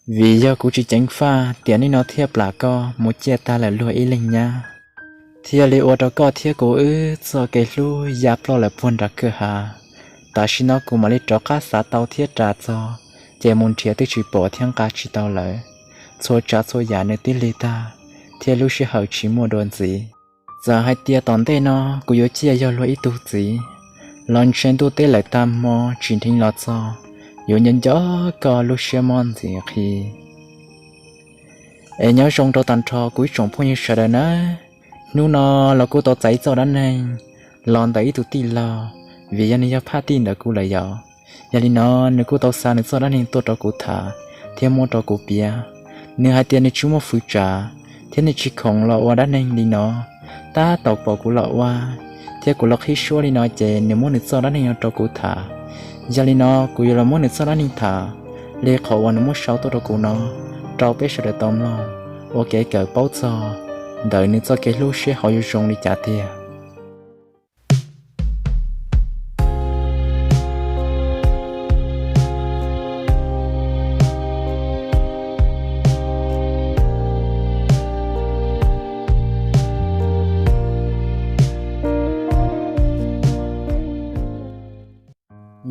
Vim yog kuv tsis ceev faj, tiam neej no thiaj plam koj mus ciaj tag lawm luag ib leeg nyab, thiaj li ua rau koj thiab kuv wb txoj kev hlub ya ploj lawm puag nram kwj ha. Tam sim no kuv mam li rov qab xav tau thiab ras txog, ces mus nrhiav twb tsis pom thiab nqa tsis tau lawm. Txhua tsav txhua yam nws twb lig tag, thiab lub sij hawm tsis muaj dua ntxiv. Txawm hais tias tom ntej no kuv yuav ciaj yog luag ib tug txiv, los ntshe ntuj teb lawm tag hmo tsis nrhiav los txog, yuav nco nco koj lub siab mob ntxim qhis. Es nyob zoo rau tag nrho kuv ib tsoom phooj ywg sawv daws nawb. Hnub no los kuj tau txais txoj dab neeg los ntawm ib tug tij laug, vim yog nws yog phaj tij ntawm kuv lawm yom. Yog li no, nws kuj tau xa nws txoj dab neeg tuaj rau kuv tham thiab muab rau kuv piav. Nws hais tias nws tsis muaj fwv tsav thiab nws tsis khoom los ua dab neeg li no, tab tom pom kuv los ua thiab kuv los qhib suab li no ces nws muab nws txoj dab neeg no rau kuv tham. Yog li no, kuv yuav los muab nws txoj dab neeg tham li qhov uas nws muab sau tuaj rau kuv no rau peb sawv daws tau mloog, ua kev kawm paub txog ntawm nws txoj kev hlub seb ho yuav zoo li cas tiag.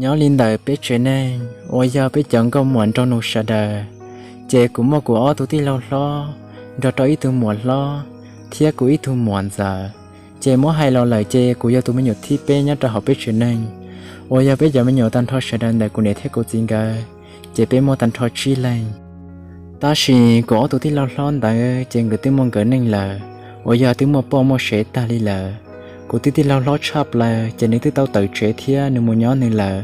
Nyob li ntawm peb tsev neeg uas yog peb cov nkauj muam nraug nus sawv daws, ces kuv muaj kuv ob tug tij laug hlob nrog rau ib tug muam hlob thiab kuv ib tug muam ntxawm. Ces muab hais los lawm ces kuv yog tus me nyuam thib peb nyob rau hauv peb tsev neeg uas yog peb cov me nyuam tag nrho sawv daws ntawm kuv niam thiab kuv txiv nkawd, ces peb muaj tag nrho tsib leeg. Tab sis kuv ob tug tij laug hlob ntawd ces nkawd twb muaj nkawd neej lawm, uas yog twb muaj poj muaj sev tag li lawm. Kuv tus tij laug hlob tshaj plaws ces nws twb tau tawm tsev thiab nws mus nyob nws lawm.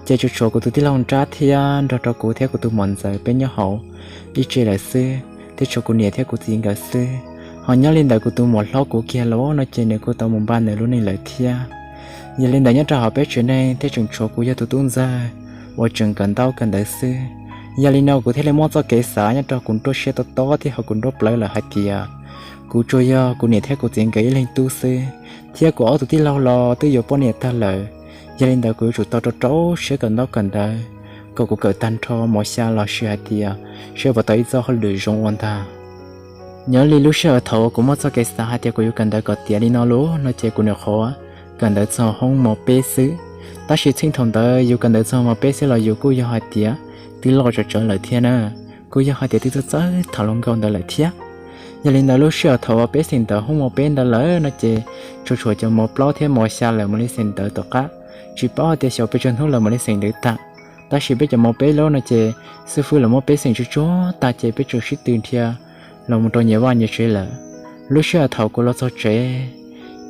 Ces tsuas tshuav kuv tus tij laug nrab thiab nrog rau kuv thiab kuv tus muam ntxawm peb nyob hauv ib tsev lawm xwb, thiab tshuav kuv niam thiab kuv txiv nkawd xwb. Ho nyob li ntawm kuv tus muam hlob kuv kiag los no ces nws kuj tau mus npaj nws lub neej lawm thiab. Yog li ntawd nyob rau hauv peb tsev neeg thiaj tseem tshuav kuv yog tus tub ntxawg uas tseem kawm ntaub kawm ntawv xwb. Yog li no kuv thiaj li muaj txoj kev xav nyob rau kuv nruab siab tob tob thiab hauv kuv nruab plawv lawm hais tias kuv tsuas yog kuv niam thiab kuv txiv nkawd ib leeg tub xwb, thiab kuv ob tug tij laug los twb yuav poj niam tag lawm. Yog li ntawd kuv yuav tsum tau rau rau siab kawm ntaub kawm ntawv kom kuv kawm tag nrho mos xya los sis hais tias seb puas tau ib txoj hauj lwm zoo ua ntag. Nyob li lub sij hawm thaum kuv muaj txoj kev xav hais tias kuv yuav kawm ntawv kom tiav li no lawm no ces kuv nyuam qhuav kawm ntawv txog hoob mos peb xwb. Tab sis txheej thaum ntawd yus kawm ntawv txog mos peb xwb los yus kuj yog hais tias twb loj tsawv tsawv lawm thiab na, kuj yog hais tias twb txawj txawj tham hluas nkauj ntawd lawm thiab. Yog li ntawd lub sij hawm thaum uas peb xeem ntawv hoob mos peb ntawd lawm no ces tsuas tshuav cov mos plaub thiab mos xya lawm mam li xeem ntawv tom qab, tsis paub hais tias xyaum pes tsawg hnub lawm mam li xeem ntawv tag. Tab sis peb cov mos peb lawm no ces xib fwb los muab peb xeem tsuag tsuag tag ces peb tseem sib tw nrhiav los mus rau nyias vaj nyias tsev lawm. Lub sij hawm thaum kuv los txog tsev,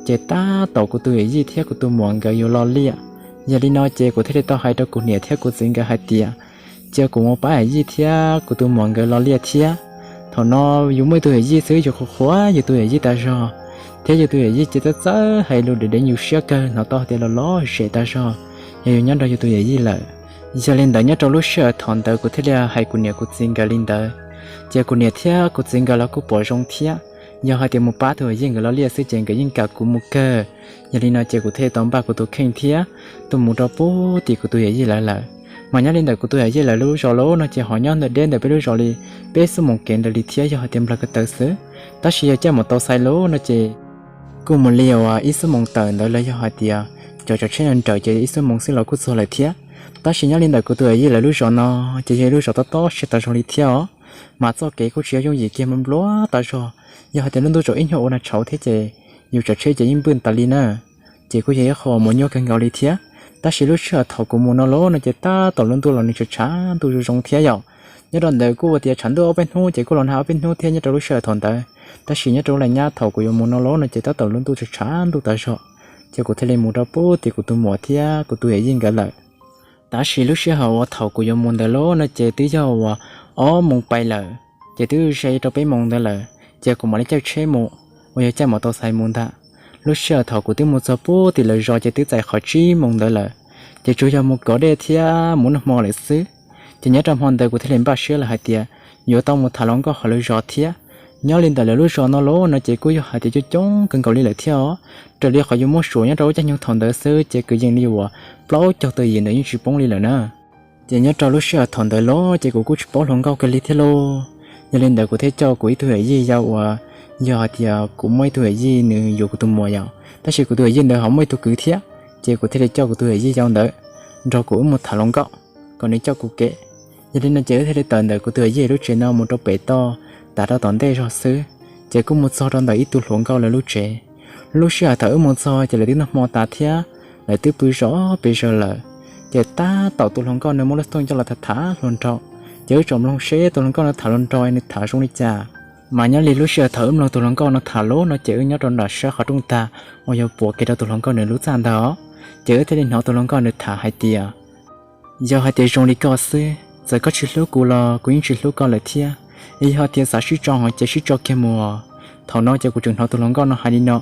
ces tab tom kuv tus yawm yij thiab kuv tus muam nkawd yuav lo liaj. Yog li no ces kuv thiaj li tau hais rau kuv niam thiab kuv txiv nkawd hais tias cia kuv mus pab yawm yij thiab kuv tus muam nkawd lo liaj thiab. Thaum no yus muaj ib tug yawm yij xwb yus qhuas qhuas yus tus yawm yij tas zog, thiab yus tus yawm yij ces txawj txawj hais lus dev dev nyuj siab kawg, hnov tau hais tias los lom zem tas zog yog yus nyob nrog yus tus yawm yij lawm. Yog li ntawd nyob rau lub sij hawm thaum ntawd kuv thiaj li hais kuv niam kuv txiv nkawd li ntawd, ces kuv niam thiab kuv txiv nkawd los kuj pom zoo thiab. Yog hais tias mus pab tus yawm yij nkawd lo liaj xwb ces nkawd yeej kam kuv mus kawg. Yog li no ces kuv thiaj li tau npaj kuv tus kheej thiab tuaj mus rau puag tim kuv tus yawm yij lawv lawm. Mas nyob li ntawm kuv tus yawm yij lawv lub zos lawm no ces ho nyob ntawm deb ntawm peb lub zos li peb xuab moos kev ntawd li thiab yog hais tias nplag ko taw xwb. Tab sis yog caij mus tau xais lawm no ces kuj mus li uas ib xuab moos tawm ntawd los yog hais tias cov tsav tsheb no nrawm ces ib xuab moos xwb los kuj txog lawm thiab. Tab sis nyob li ntawm kuv tus yawm yij lawv lub zos no ces yog ib lub zos tob tob siab tas zog li thiab os. Mas txoj kev kuj tsis yog yooj yim kiag, npluav npluav tas zog. Yog hais tias lub ntuj tsaus ib nyuag ua nag tshauv thiab ces yus tsav tsheb ces yeej npwj tas li na, ces kuj yog ib qho uas nyuaj kawg nkaus li thiab. Tab sis lub sij hawm thaum kuv mus no lawm no ces tab tom lub ntuj los nws tshav tshav ntuj zoo zoo thiab yom. Nyob rau ntawd kuj ua tias tshav ntuj ob peb hnub ces kuj los nag ob peb hnub thiab nyob rau lub sij hawm thaum ntawd. Tab sis nyob rau lub laj nyab thaum kuv yuav mus no lawm no ces tab tom lub ntuj tshav tshav ntuj tas zog, ces kuv thiaj li mus rau puag tim kuv tus muam thiab kuv tus yawm yij nkawd lawm. Tab sis lub sij hawm uas thaum kuv yuav mus ntawd lawm no ces twb yog uas ob moos pais lawm, ces twb ze rau peb moos ntawd lawm, ces kuv mam li caij tsheb mus, uas yog caij mos tau xais mus ntag. Lub sij hawm thaum kuv twb mus txog puag tim lawv zos ces twb txais qhov tsib moos ntawd lawm, ces tsuas yog mus kov dej thiab mus noj hmo lawm xwb. Ces nyob rau hmo ntawd kuv thiaj li npaj siab lawm hais tias yuav tau mus tham hluas nkauj hauv lawv zos thiab. Nyob li ntawm lawv lub zos no lawm no ces kuj yog hais tias coob coob kawg nkaus li lawm thiab os. Raws li qhov yus muab suav nyob rau lub caij nyoog thaum ntawd xwb ces kwv yees li uas plaub caug tawm yim ntawd yeej tsis poob li lawm na. Ces nyob rau lub sij hawm thaum ntawd los ces kuv kuj tsis paub hluas nkauj kiag li thiab lauj. Yog li ntawd kuv thiaj coj kuv ib tug yawm yij yau uas yog hais tias kuv muaj ib tug yawm yij nws yuav kuv tus muam yom, tab sis kuv tus yawm yij ntawd ho muaj ib tug kwv thiab, ces kuv thiaj li coj kuv tus yawm yij yau ntawd nrog kuv wb mus tham hluas nkauj kom nws coj kuv kev. Yog li no ces wb thiaj li tawm ntawm kuv tus yawm yij lub tsev no mus rau pem toj, tav rau tom ntej zog xwb, ces kuj mus txog rau ntawm ib tug hluas nkauj lawv lub tsev. Lub sij hawm thaum wb mus txog ces lawv twb noj hmo tas thiab, lawv twb pw zov pes zaws lawm. Ces tab tom tus hluas nkauj nws muab lub xov tooj coj los tham tham hluas nraug, ces wb tsom mloog seb tus hluas nkauj no tham hluas nraug nws tham zoo li cas. Mas nyob li lub sij hawm thaum wb mloog tus hluas nkauj no tham lub no ces wb nyob rau nram sab qhov rooj tag uas yog puas kiag rau tus hluas nkauj nws lub txaj ntag. Ces wb thiaj li hnov tus hluas nkauj nws tham hais tias, yog hais tias zoo li koj xwb, txawm koj tsis hlub kuv los kuv yeej tsis hlub koj lawm thiab. Es yog hais tias xav sib tso ces sib tso kiag mus. Thaum no ces kuv tseem hnov tus hluas nkauj no hais li no,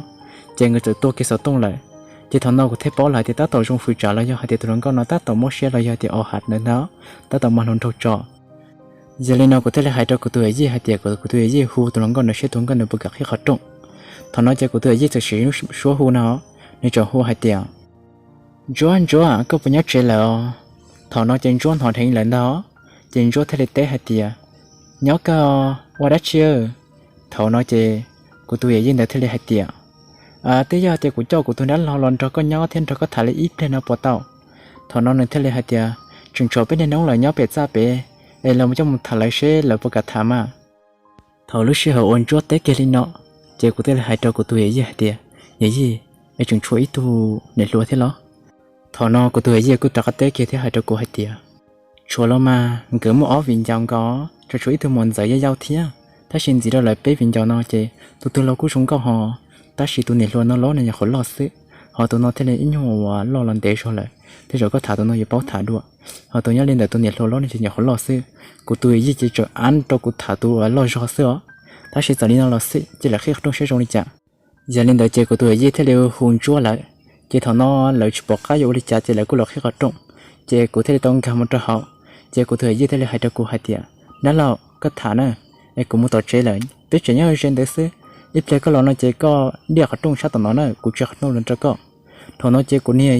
ces nkawd txawm tua kiag xov tooj lawm. Ces thaum no kuv thiaj paub lawm hais tias tab tom zoo fwm tsam los yog hais tias tus hluas nkauj no tab tom mob siab los yog hais tias o has ntawd ntag, tab tom mag hluas nraug tso. Yog li no kuv thiaj li hais rau kuv tus yawm yij hais tias kom kuv tus yawm yij hu tus hluas nkauj no seb tus hluas nkauj nws puas kam qhib qhov rooj. Thaum no ces kuv tus yawm yij txawm siv suab hu no, nws txawm hu hais tias, Ntsuab, Ntsuab, koj puas nyob tsev lawm os? Thaum no ces Ntsuab hnov dheev lawm ntag, ces Ntsuab thiaj li teb hais tias, Nyob kawg, ua dab tsi? Thaum no ces kuv tus yawm yij ntawd thiaj li hais tias, Twb yog tias kuv coj kuv tus dab laug los nrog koj nyob thiab nrog koj tham li ib pliag no puas tau? Thaum no nws thiaj li hais tias, Tseem tshuav peb niag noob lawm nyob pem txaj pem, es los coj mus tham lawv seb lawv puas kam tham mas. Thaum lub sij hawm uas Ntsuab teb kiag li no, ces kuv thiaj li hais rau kuv tus yawm yij hais tias, Yawm yij, es tseem tshuav ib tug niam hluas thiab los? Thaum no kuv tus yawm yij kuj rov qab teb kiag thiab hais rau kuv hais tias, Tshuav los mas, nkawd muaj ob viv ncaus nkaus, tseem tshuav ib tug muam ntxawm yau yau thiab, tab sis ntxiv rau lawv peb viv ncaus no ces tus twg los kuj zoo nkauj hos, tab sis tus niam hluas no los nws nyuam qhuav loj xwb, hos tus no thiaj li ib nyuag uas loj los ntev zog lawm, tej zaum koj tham tus no yuav paub tham dua. Hos tus nyob li ntawm tus niam hluas los nws ces nyuam qhuav loj xwb. Kuv tus yawm yij ces tseem ab rau kuv tham tus uas loj zog xwb os, tab sis txawm li no los xij cia lawv qhib qhov rooj seb zoo li cas. Yog li ntawd ces kuv tus yawm yij thiaj li hu Ntsuab lawm. Ces thaum no lawv tsis pom qab yuav ua li cas ces lawv kuj los qhib qhov rooj, ces kuv thiaj li tau nkag mus rau hauv. Ces kuv tus yawm yij thiaj li hais rau kuv hais tias, Dab laug, koj tham na, es kuv mus tom tsev lawm, peb tsev nyob ze ntawd xwb, ib pliag koj los no ces koj diaj qhov rooj sab tom no na, kuv tsis qhov rooj los rau koj. Thaum no ces kuv niag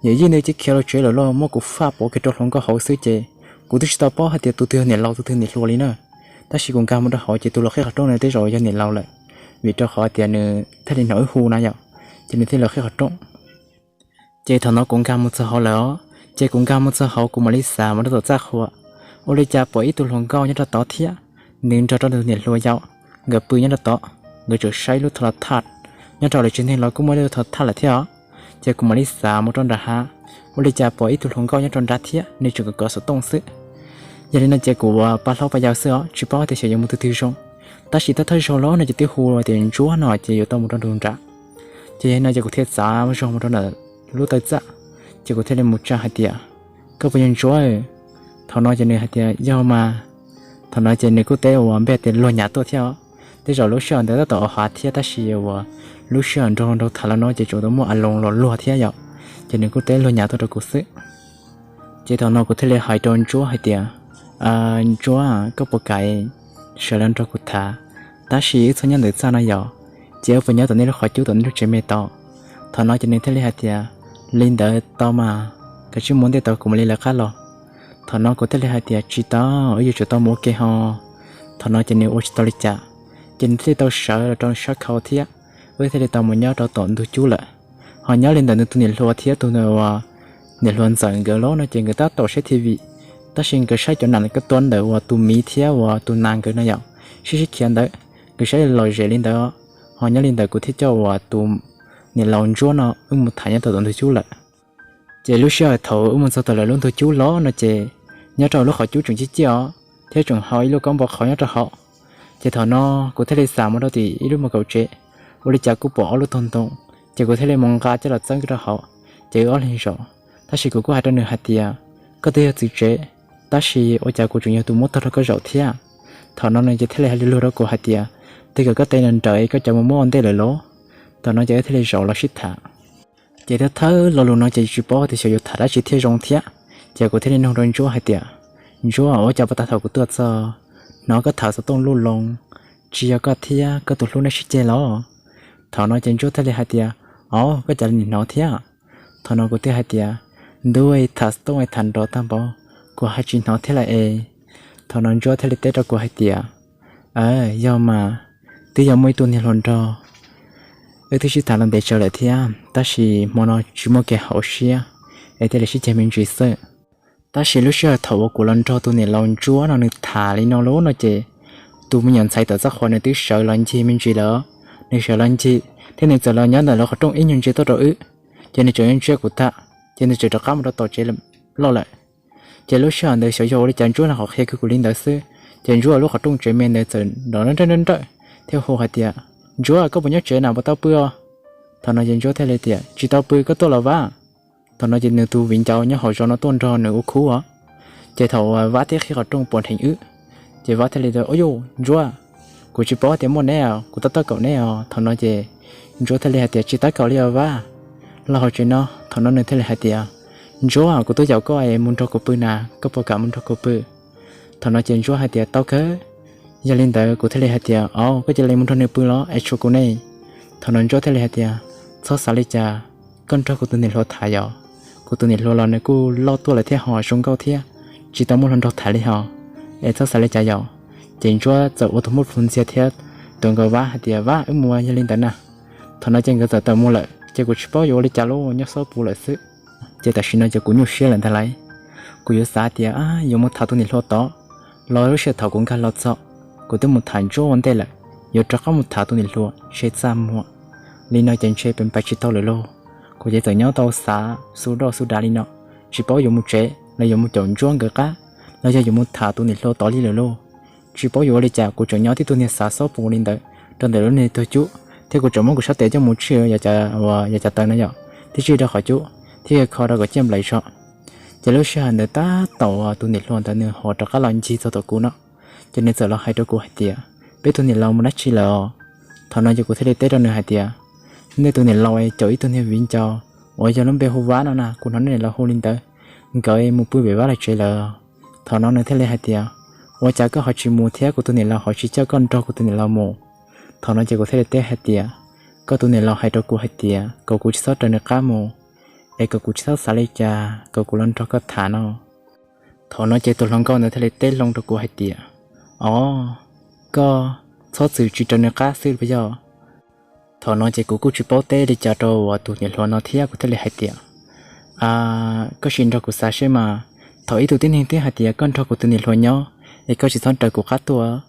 yawm yij ntawd cia li khiav los tsev lawm los muab kuv faj pov kiag rau hluas nkauj hauv xwb ces kuv twb tsis tau paub hais tias tus twg yog niam laus tus twg niam hluas li na. Tab sis kuv nkag mus rau hauv ces tus los qhib qhov rooj no tej zaum yog niam laus lawm, vim rau qhov tias nws thiaj li hnov wb hu na yom, ces nws thiaj li los qhib qhov rooj. Ces thaum no kuv nkag mus txog hauv lawm os, ces kuv nkag mus txog hauv kuv mam li xav mus rau tom txaj qhua, ua li cas pom ib tug hluas nkauj nyob rau tod thiab, nws nrog rau tus niam hluas yau, nkawd pw nyob rau tod, nkawd tseem saib lub tho los thaj, nyob rau lawv tsev neeg los kuj muaj lub tho los thaj lawm thiab os. Ces kuv mam li xav mus rau nram hav, ua li cas pom ib tug hluas nkauj nyob rau nrad thiab nws tseem kov kov xov tooj xwb. Yog li no ces kuv ua pa hlob pa yau xwb os, tsis paub tias xyov yuav mus tus twg zoo, tab sis thawj thawj zaug los no ces twb hu tias Ntsuab no ces yuav tau mus rau nraum nrad. Ces yog li no ces kuv thiaj txav zog mus rau ntawm lub taw txaj, ces kuv thiaj li mus tsa hais tias, Koj puas yog Ntsuab? Thaum no ces nws hais tias, Yog mas. Thaum no ces nws kuj teb ua npe tias Luag Nyav tuaj thiab os. Tej zaum lub sij hawm ntawd tab tom hav thiab tab sis uas lub sij hawm nraug nraug tham los no ces tseem tau muaj a loos los luag thiab yom, ces nws kuj teb Luag Nyav tuaj rau kuv xwb. Ces thaum no kuv thiaj li hais rau Ntsuab hais tias, Ntsuab, koj puas kam sawv los nrog kuv tham, tab sis wb txhob nyob ntawm txaj no yom, ces wb puas nyob tom nej lub qhov cub tom nej lub tsev me tod. Thaum no ces nws thiaj li hais tias, Li ntawd tau mas, kav tsij mus ntej tau kuv mam li lawv qab los. Thaum no kuv thiaj li hais tias, Tsis tau, wb yuav tsum tau mus ua ke ho. Thaum no ces nws ua tsis tau li cas, ces nws thiaj li tau sawv los rau sab khau thiab, wb thiaj li tau mus nyob rau tom ntug cub lawm. Ho nyob li ntawm nws tus niam hluas thiab tus niam hluas ntxawm nkawd los no ces nkawd tab tom saib T V, tab sis nkawd saib cov nam koj tua ntawm uas tus miv thiab uas tus nas nkawd no yom, sib sib khiav ntawd, nkawd saib lom zem li ntawd. Ho nyob li ntawd kuv thiaj coj uas tus niam laus Ntsuab no wb mus tham nyob tom ntug cub lawm. Ces lub sij hawm thaum wb mus txog tom lawv lub ntug cub los no ces nyob rau lub qhov cub tseem ciaj ciaj os, thiab tseem hau ib lub kaub npau qhauv nyob rau hauv. Ces thaum no kuv thiaj li xav mus rau tim ib lub mos kaum tsev, ua li cas kuj pom ob lub tog ntoo, ces kuv thiaj li mus nqa coj los txeeb rau hauv, ces wb ob leeg zaum. Tab sis kuv kuj hais rau nws hais tias, Koj twb yog txiv tsev, tab sis ua cas kuv tseem yog tus muab tog rau koj zaum thiab? Thaum no nws ces thiaj li hais lus luag rau kuv hais tias, Twb kom koj tes nrawm es koj cov mus muab ua ntej lawm los? Thaum no ces wb thiaj li zaum los sib tham. Ces thawj thawj lo lus no ces tsis paub tias xyov yuav tham dab tsi thiaj zoo thiab. Ces kuv thiaj li nug rau Ntsuab hais tias, Ntsuab, ua cas puag ta thaum kuv tuaj txog, hnov koj tham xov tooj luj loo, tsis yog koj thiab koj tus hlub neb sib ceg los? Thaum no ces Ntsuab thiaj li hais tias, Au, koj cas li nim hnov thiab? Thaum no kuv thiaj hais tias, Ntuj, tham xov tooj tham nrov tag npaum, kuv hais tsis hnov thiab lawm es. Thaum no Ntsuab thiaj li teb rau kuv hais tias, Yog mas, twb yog muaj ib tug niag hluas nraug wb twb sib tham los ntev tsawv lawm thiab, tab sis hmo no tsis muaj kev haum siab es thiaj li sib ceg me ntsis xwb. Tab sis lub sij hawm thaum uas kuv los nrog tus niam laus Ntsuab no nws tham li no lawm no ces tus me nyuam ntxhais tawm txaj qhua nws twb sawv los ncig me ntsis lawm. Nws sawv los ncig thiab nws txawm los nyob ntawm lawv qhov rooj ib nyuag ntsia tuaj rau wb, ces nws tseem yuav ntsia kuv tag, ces nws tseem rov qab mus rau tom tsev loj lawm. Ces lub sij hawm ntawd xyov yog ua li cas Ntsuab nws qhov qhia kiag kuv li ntawd xwb, ces Ntsuab lub qhov rooj tsev me ntawd txawm nrov nrawj nrawj thiab hu hais tias, Ntsuab, koj puas nyob tsev na, puas tau pw os? Thaum no ces Ntsuab thiaj li tias, Tsis tau pw, koj tuaj los Vab. Thaum no ces nws tus viv ncaus nyob hauv zos no tuaj nrog nws ua khub os. Ces thaum uas Vab thiab qhib qhov rooj pom dheev wb, ces Vab thiaj li tias, Ub yuj, Ntsuab, kuv tsis paub tias muaj neb, kuv tab tom kaum neb os. Thaum no ces Ntsuab thiaj li hais tias, Tsis tab kaum li os Vab, los hauv tsev no. Thaum no nws thiaj li hais tias, Ntsuab, kuv twb yaum koj es mus nrog kuv pw na, koj puas kam mus nrog kuv pw? Thaum no ces Ntsuab hais tias, Tau kawg. Yog li ntawd kuv thiaj li hais tias, Au, koj cia li mus nrog nws pw los es tshuav kuv ne. Thaum no Ntsuab thiaj li hais tias, Txhob xav li cas, koj nrog kuv tus niam hluas tham yom, kuv tus niam hluas los nws kuj loj tuaj lawm thiab ho zoo nkauj thiab, tsis tau muaj hluas nraug tham li ho, es txhob xav li cas yom. Ces Ntsuab txawm ua tus muaj plhus ntxiag thiab tuav nkaus Vab hais tias, Vab, wb mus, yog li ntawd na. Thaum no ces nkawd txawm tawm mus lawm ces kuv tsis paub yuav ua li cas lub nyob xob pus lawm xwb. Ces tam sim no ces kuv nyuaj siab lawm ntag lauj. Kuv yuav xav tias yuav mus tham tus niam hluas tod, los lub sij hawm thaum kuv nkag los txog, kuv twb mus tham Ntsuab ua ntej lawm, yuav rov qab mus tham tus niam hluas ntshe txaj muag li no ces ntshe pes npais tsis tau lawm lauj. Kuv ces txawm nyob tau xav xu roj xu dav li no, tsis paub yuav mus tsev los yuav mus caum Ntsuab nkawd qab, los yog yuav mus tham tus niam hluas tod li lawm lauj. Tsis paub yuav ua li cas, kuv tseem nyob tib tug niag xav xob pus li ntawd rau ntawm lub niag tug cub, thiab kuv tseem muab kuv sab tes coj mus tsij yav cav taws no yom, thiab tsij rau qhov cub thiab kho rau kom ciaj nplaim zog. Ces lub sij hawm ntawd tab tom tus niam hluas ntawd nws ho rov qab los ncig txog tom kuv no, ces nws txawm los hais rau kuv hais tias, Peb tus niam laus mus dab tsi lawm os? Thaum no ces kuv thiaj li teb rau nws hais tias, Nej tus niam laus es caum ib tug niag viv ncaus uas yog lub npe hu Vab no na, kuv hnov nej niam laus hu li ntawd, nkawd mus pw pem Vab lawv tsev lawm. Thaum no nws thiaj li hais tias, Ua cas koj ho tsis mus thiab kuv tus niam laus ho tsis coj koj nrog kuv tus niam laus mus? Thaum no ces kuv thiaj li teb hais tias, Koj tus niam laus hais rau kuv hais tias kom kuv tsis txhob raws nws qab mus, es kom kuv tsis txhob xav li cas, kom kuv los nrog koj tham no. Thaum no ces tus hluas nkauj ntawd thiaj li teb hlo rau kuv hais tias, Os, koj txhob txwm tsis raws nws qab xwb puas yog? Thaum no ces kuv kuj tsis paub teb li cas rau uas tus niam hluas no thiab kuv thiaj li hais tias, Koj sim nrog kuv xav seb mas, thaum ib tug tib neeg twb hais tias koj nrog kuv tus niam hluas nyob es koj tsis txhob raws kuv qab tuaj,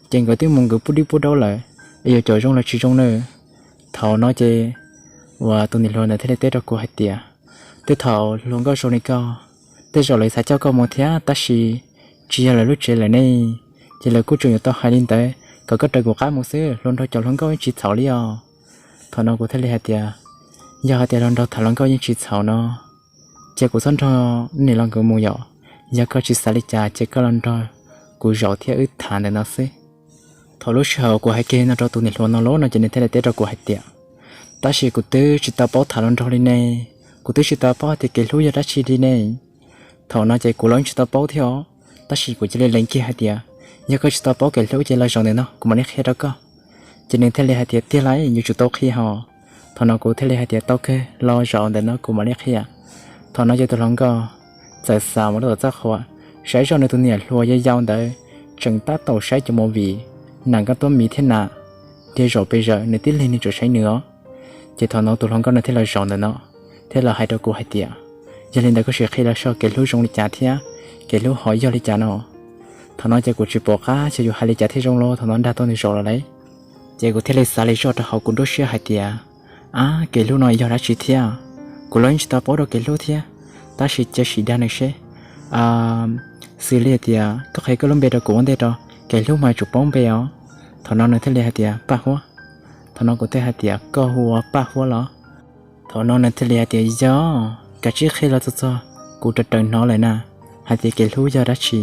ces nkawd twb mus nkawd pub dib pub daub lawm, es yuav cov zoo los tsis zoo na. Thaum no ces uas tus niam hluas ntawd thiaj li teb rau kuv hais tias, Tej thaum hluas nkauj zoo li koj, tej zaum lawv xav coj koj mus thiab tab sis tsis yog lawv lub tsev lawm ne, ces lawv kuj tseem yuav tau hais li ntawd kom koj raws kuv qab mus xwb, hluas nraug caum hluas nkauj yeej tsis txhaum li os. Thaum no kuv thiaj li hais tias, Yog hais tias hluas nraug tham hluas nkauj yeej tsis txhaum no, ces kuv txhob nrog niam laus nkawd mus yom. Yog koj tsis xav li cas ces koj los nrog kuv zaum thiab wb tham ntawm no xwb. Thaum lub sij hawm kuv hais kiag no rau tus niam hluas no lawm no ces nws thiaj li teb rau kuv hais tias, Tab sis kuv twb tsis tau paub tham hluas nraug li ne, kuv twb tsis tau paub hais tias kev hlub yog dab tsi li ne. Thaum no ces kuv los tsis tau paub thiab os, tab sis kuv cia li lees kiag hais tias, Yog koj tsis tau paub kev hlub ces los zaum ntawm no kuv mam li qhia rau koj. Ces nws thiaj li hais tias, Tiag lauj, yuav tsum tau qhia hos. Thaum no kuv thiaj li hais tias, Tau kawg, los zaum ntawm no kuv mam li qhia. Thaum no ces tus hluas nkauj txawm xauj mus rau tom txaj qhua, saib zoj nws tus niam hluas yau yau ntawd tseem tab tom saib cov movie, nam nkauj tuab miv thiab na, tiag zaum pes zaws nws tib leeg nws tseem saib nws os. Ces thaum no tus hluas nkauj no thiaj los zaum ntawm no, thiaj los hais rau kuv hais tias, Yog li ntawd koj sim qhia los saib kev hlub zoo li cas thiab kev hlub ho yog li cas no. Thaum no ces kuv tsis pom qab xyov yuav hais li cas thiaj zoo los thaum no nrog tau nws zaum los lauj. Ces kuv thiaj li xav li zoj rau hauv kuv nruab siab hais tias, Ab, kev hlub no yog dab tsi thiab? Kuv los yeej tsis tau paub rau kev hlub thiab, tab sis cia sim dag nws seb. Xws li hais tias koj qhia koj lub npe rau kuv ua ntej tso, kev hlub mas yuav tsum paub npe os. Thaum no nws thiaj li hais tias, Paj Huab. Thaum no kuv thiaj hais tias, Koj hu ua Paj Huab los? Thaum no nws thiaj li hais tias, Yog, kav tsij qhia los txog txog, kuv raws raws hnov lawm na, hais tias kev hlub yog dab tsi.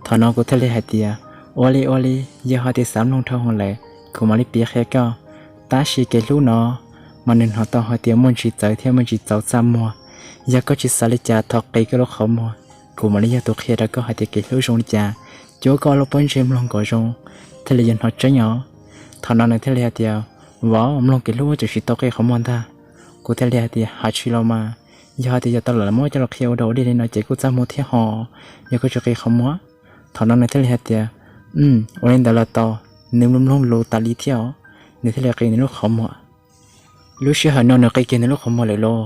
Thaum no kuv thiaj li hais tias, Ua li ua li, yog hais tias xav mloog dhau heev lawm kuv mam li piav qhia koj, tab sis kev hlub no mas nws hnov tau hais tias muaj ntsis txawv thiab muaj ntsis txaus txaj muag. Yog koj tsis xav li cas thov qi koj lub qhov muag, kuv mam li yog tus qhia rau koj hais tias kev hlub zoo li cas. Cuab koj lub pob ntseg mloog kom zoo thiaj li yuav hnov tseeb os. Thaum no nws thiaj li hais tias, Vauv, mloog kev hlub tseem tsis tau qi qhov muag ntag. Kuv thiaj li hais tias, Hais tsis los mas, Yog hais tias yog tau lawm los muab coj los qhia ua dog ua dig li no ces kuj txaj muag thiab ho, yog koj tsis qi qhov muag. Thaum no nws thiaj li hais tias, ua li ntawd los tau. Nws mloog mloog lus tas li thiab os, nws thiaj li qi nws lub qhov muag. Lub sij hawm no nws qi kiag nws lub qhov muag lawm lauj,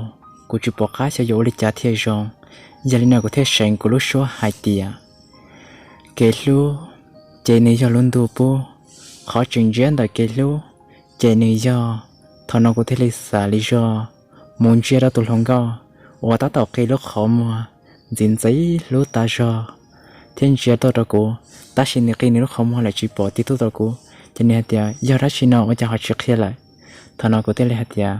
kuv tsis pom qab xyov yuav ua li cas thiaj zoo. Yog li no kuv thiaj seev kuv lub suab hais tias, kev hlub ces nws yog lub ntuj pub, qhov tseem ntsiab ntawm kev hlub ces nws yog. Thaum no kuv thiaj li xav li zog mus ntsia rau tus hluas nkauj uas tab tom qi lub qhov muag ntxim ntxim hlub tas zog thiab ntsia tuaj rau kuv, tab sis nws qi nws lub qhov muag lawm tsis pom tig tuaj rau kuv, ces nws hais tias, yog dab tsi no ua cas ho tsis qhia lawm? Thaum no kuv thiaj li hais tias,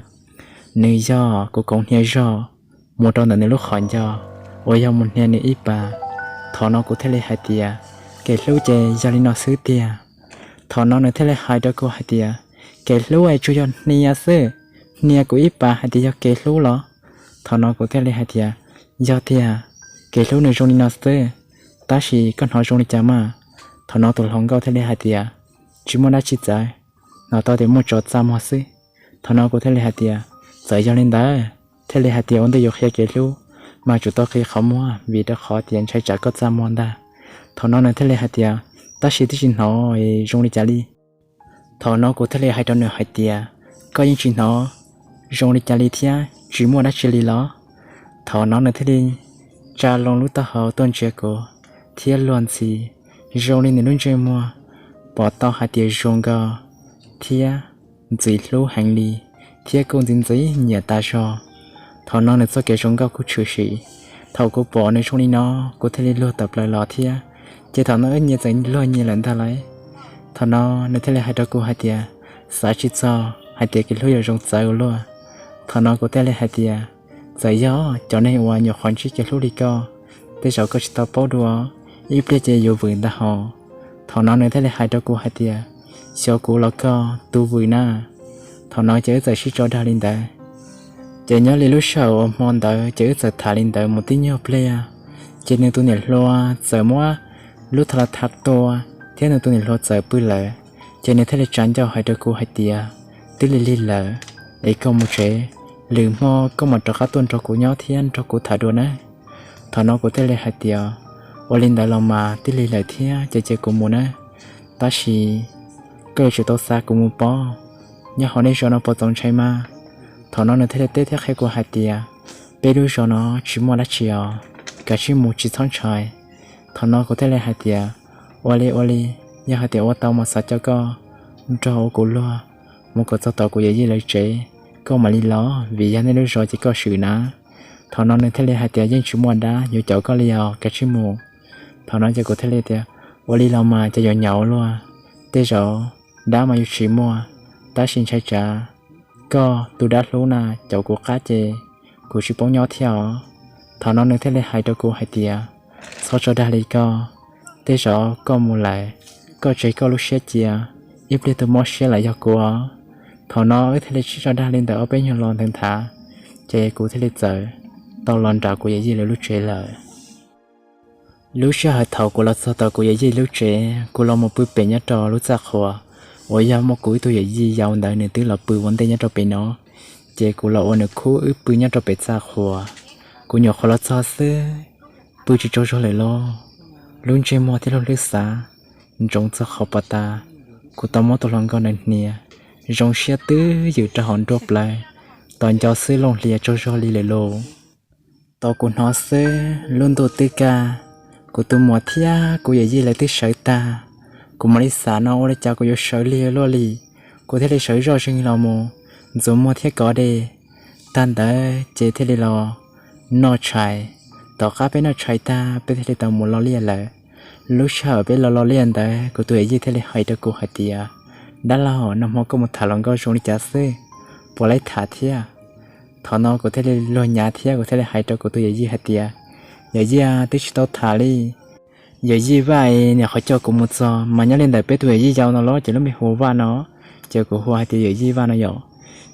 nws yog kuv koom hnia zog mus rau ntawm nws lub qhov ncauj uas yog mus hnia nws ib pas. Thaum no kuv thiaj li hais tias, kev hlub ces yog li no xwb tiag. Thaum no nws thiaj li hais rau kuv hais tias, kev hlub es tsuas yog hnia xwb, hnia kuv ib pas hais tias yog kev hlub los? Thaum no kuv thiaj li hais tias, yog tiag, kev hlub nws zoo li no xwb, tab sis koj hnov zoo li cas mas? Thaum no tus hluas nkauj thiaj li hais tias, tsis muaj dab tsi txawv, hnov tau tias muaj tsov txaj muag xwb. Thaum no kuv thiaj li hais tias, txawm yog li ntawd thiaj li hais tias ua ntej yuav qhia kev hlub mas tsum tau qi qhov muag vim rau qhov tias ntshai tsam koj txaj muag ntag. Thaum no nws thiaj li hais tias, tab sis twb tsis hnov zoo li cas li. Thaum no kuv thiaj li hais rau nws hais tias, koj yeej tsis hnov zoo li cas li thiab tsis muaj dab tsi li los? Thaum no nws thiaj li tsa loo lub taub hau tuaj ntsia kuv thiab luag ntxhi, zoo li nws lub ntsej muag pom tau hais tias zoo nkauj thiab ntxim hlub heev li, thiab kuj ntxim ntxim nyiam tas zog. Thaum no nws txoj kev zoo nkauj kuj tshwm sim. Thaum kuv pom nws zoo li no, kuv thiaj li luag tawm plaws los thiab, ces thaum no wb nyias txawm luag nyias lawm ntag lauj. Thaum no nws thiaj li hais rau kuv hais tias, xav tsis txog hais tias kev hlub yuav zoo txawv ua luaj. Thaum no kuv thiaj li hais tias, txawm yog cov neeg uas nyuam qhuav ntsib kev hlub li koj, tej zaum koj tsis tau paub dua, ib pliag ces yuav vwm ntag hos. Thaum no nws thiaj li hais rau kuv hais tias, xyov kuv los koj tus vwm na. Thaum no ces wb txawm sib tso dag li ntawd. Ces nyob li lub sij hawm uas hmo ntawd ces wb txawm tham li ntawd mus tib nyuag pliag, ces nws tus niam hluas txawm muab lub tha la tha tua, thiab nws tus niam hluas txawm pw lawm. Ces nws thiaj li tsa ncauj hais rau kuv hais tias, twb lig lig lawm, es koj mus tsev, lwm hmo koj mam rov qab tuaj nrog kuv nyob thiab nrog kuv tham dua nawb. Thaum no kuv thiaj li hais tias, ua li ntawd los mas twb lig lawm thiab ces cia kuv mus nawb, tab sis koj yuav tsum tau xa kuv mus pob, nyob hauv nej zos no puas txaus ntshai mas? Thaum no nws thiaj li teb thiab qhia kuv hais tias, peb lub zos no tsis muaj dab tsi os, kav tsij mus tsis txhob ntshai. Thaum no kuv thiaj li hais tias, ua li ua li, yog hais tias ua tau mas xav coj koj nrog ua kuv luag mus kom txog tom kuv yawm yij lawv tsev, koj mam li los vim yog nej lub zos ces koj swm na. Thaum no nws thiaj li hais tias, yeej tsis muaj dab yuav caum koj li os, kav tsij mus. Thaum no ces kuv thiaj li tias, ua li los mas ces yuav nyaum luaj, tej zaum dab mas yuav tsis muaj, tab sis ntshai tsam koj tus dab hlub na caum kuv qab ces kuv tsis paub nyob thiab os. Thaum no nws thiaj li hais rau kuv hais tias, txhob tso dag li koj, tej zaum koj mus lawm, koj tseg koj lub siab cia, ib pliag tus mob siab lawm yog kuv os. Thaum no wb thiaj li sib tso dag li ntawd ob peb nyuag lo ntawd nthav, ces kuv thiaj li txawm tau los nram kuv yawm yij lawv lub tsev lawm. Lub sij hawm thaum kuv los txog tom kuv yawm yij lub tsev, kuv los mus pw pem nyob rau lub txaj qhua uas yog muaj kuv ib tug yawm yij yau ntawd nws twb los pw ua ntej nyob rau pem no, ces kuv los ua nws khub wb pw nyob rau pem txaj qhua. Kuv nyuam qhuav los txog xwb, pw tsis tsaug zog lawm lauj, lub ntsej muag thiab lub hlwb xav ntsoov txog qhov pos tas kuv tau muab tus hluas nkauj ntawd hnia, zoo siab twb ywm rau hauv nruab plawv, tos nco xwb looj hlias tsaug zog li lawm lauj. Tau kuv hnov xwb lub ntuj twb kaj, kuv tus muam thiab kuv yawm yij lawv twb sawv tag. Kuv mam li xav no ua li cas kuv yuav sawv lig luaj li, kuv thiaj li sawv zoj zeeg los mus ntxuav muag thiab kov dej. Tag ntawd ces thiaj li los noj tshais. Tom qab peb noj tshais tag peb thiaj li tau mus lo liaj lawm. Lub sij hawm peb los lo liaj ntawd kuv tus yawm yij thiaj li hais rau kuv hais tias, dab laug, nag hmo koj mus tham hluas nkauj zoo li cas xwb, puas laib tham thiab? Thaum no kuv thiaj li luag nyav thiab kuv thiaj li hais rau kuv tus yawm yij hais tias, yawm yij, twb tsis tau tham li. Yawm yij Vaj es nyuam qhuav coj kuv mus txog, mas nyob li ntawm peb tus yawm yij yau no los ces lub npe hu Vaj no, ces kuv hu hais tias yawm yij Vaj no yom.